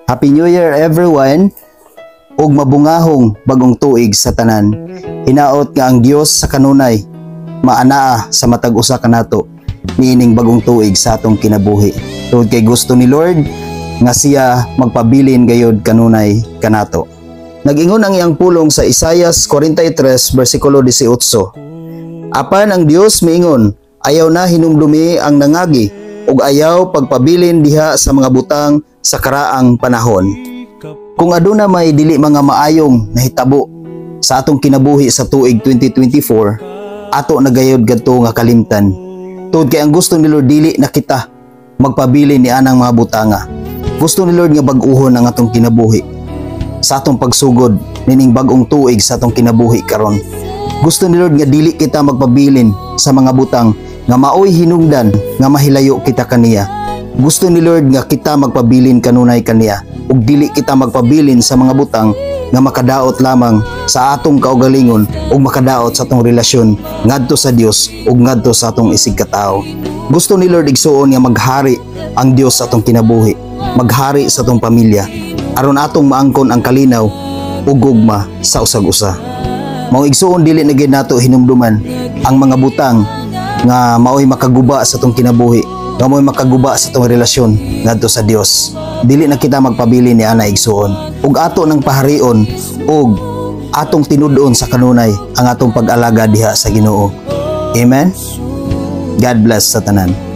Happy New Year, everyone, ug mabungahong bagong tuig sa tanan. Hinaot nga ang Dios sa kanunay maanaa sa matag usa kanato niining bagong tuig sa atong kinabuhi. Tungod kay gusto ni Lord nga siya magpabilin gayod kanunay kanato. Nag-ingon ang iyang pulong sa Isaias 43 bersikulo 18. Apan ang Dios miingon, "Ayaw na hinumdumi ang nangagi ug ayaw pagpabilin diha sa mga butang sa karaang panahon." Kung aduna may dili mga maayong nahitabo sa atong kinabuhi sa tuig 2024, ato na gayod gadto nga kalimtan. Tungod kay ang gusto ni Lord, dili na kita magpabilin ni anang mga butanga. Gusto ni Lord nga bag-uhon ang atong kinabuhi sa atong pagsugod nining bag-ong tuig sa atong kinabuhi karon. Gusto ni Lord nga dili kita magpabilin sa mga butang nga maoy hinungdan nga mahilayo kita kaniya. Gusto ni Lord nga kita magpabilin kanunay kaniya ug dili kita magpabilin sa mga butang nga makadaot lamang sa atong kaugalingon ug makadaot sa atong relasyon ngadto sa Dios ug ngadto sa atong isigkatawo. Gusto ni Lord, igsuon, nga maghari ang Dios sa atong kinabuhi, maghari sa atong pamilya, aron atong maangkon ang kalinaw ug gugma sa usag-usa. Mao, igsuon, dili na gyud nato hinumduman ang mga butang nga maoy makaguba sa atong kinabuhi, nga maoy makaguba sa atong relasyon ngadto sa Dios. Dili na kita magpabilin ni ana, igsuon. Ug ato nang paharion ug atong tinud-on sa kanunay ang atong pag-alaga diha sa Ginoo. Amen. God bless sa tanan.